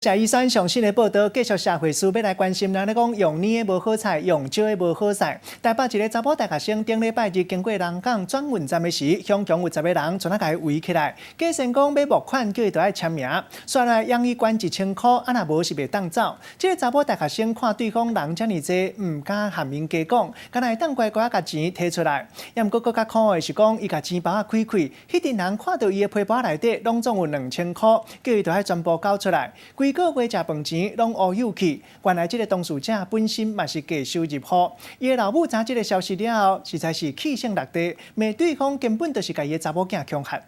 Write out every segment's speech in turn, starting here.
謝醫生上新的報道，繼續社會事欲來關心。人咧講用奶的無好菜，用招的無好勢。台北一个查某大學生頂禮拜日經過南港轉運站的時，雄雄有10個人全仔共伊圍起來，假聲講欲募款，叫伊著愛簽名，煞來央伊捐1000箍，啊若無是袂當走。這个查某大學生看對方人遮爾濟，毋敢含𪜶加講，干焦會當乖乖共錢提出來。猶毋過閣較可惡的是講，伊共錢包仔開開，彼陣人看著伊的皮包內底攏總有2000箍，叫伊著愛全部交出來。規個月食飯錢攏烏有去。原來這个當事者本身嘛是低收入戶，伊的老母知這个消息了後，實在是氣性落地，罵對方根本就是共伊的查某囝恐嚇。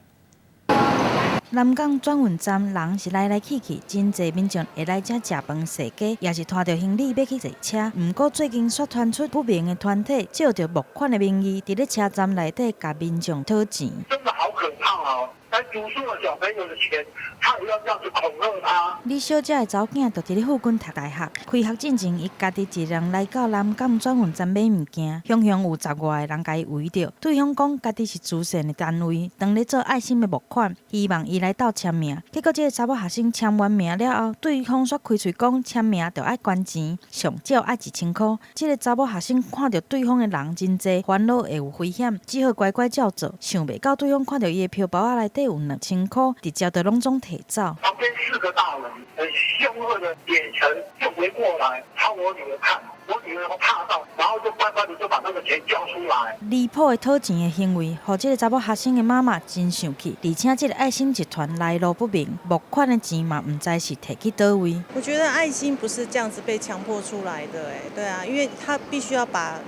南港轉運站人是來來去去，真濟民眾會來遮食飯踅街，抑是拖著行李欲去坐車。毋過最近煞傳出不明的團體借著募款的名義，佇咧車站內底共民眾討錢。真的好可怕哦！來讀書的小朋友的錢，他也要這樣子恐嚇他。李小姐的查某囝就佇咧附近讀大學，開學進前，伊家己一人來到南港轉運站買物件，雄雄有10外个人共伊圍著。對方講家己是慈善的單位，當咧做愛心的募款，希望伊來鬥簽名。結果這个查某學生簽完名了後，對方煞開喙講簽名著愛捐錢，上少愛1000箍。這个查某學生看著對方的人真濟，煩惱會有危險，只好乖乖照做。想袂到對方看著伊的皮包仔內底有2000箍，直接就攏總提走。旁邊四個大人很兇惡的眼神就圍過來朝我女兒看，我女兒怕到，然後就乖乖的就把那個錢交出來。離譜的討錢的行為，予這个查某學生的媽媽真生氣，而且這个愛心集團來路不明，募款的錢嘛毋知是提去佗位。我覺得愛心不是這樣子被強迫出來的，欸，對啊，因為他必須要把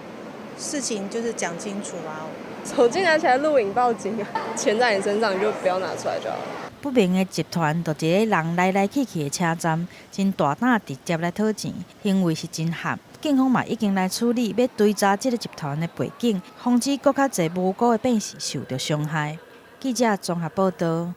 事情就是講清楚啊。手機拿起來錄影報警啊！錢在你身上，你就不要拿出來就好了。不明的集團就佇咧人來來去去的車站，真大膽直接來討錢，行為是真悍。警方嘛已經來處理，欲追查這个集團的背景，防止閣較濟無辜的百姓受著傷害。記者綜合報道。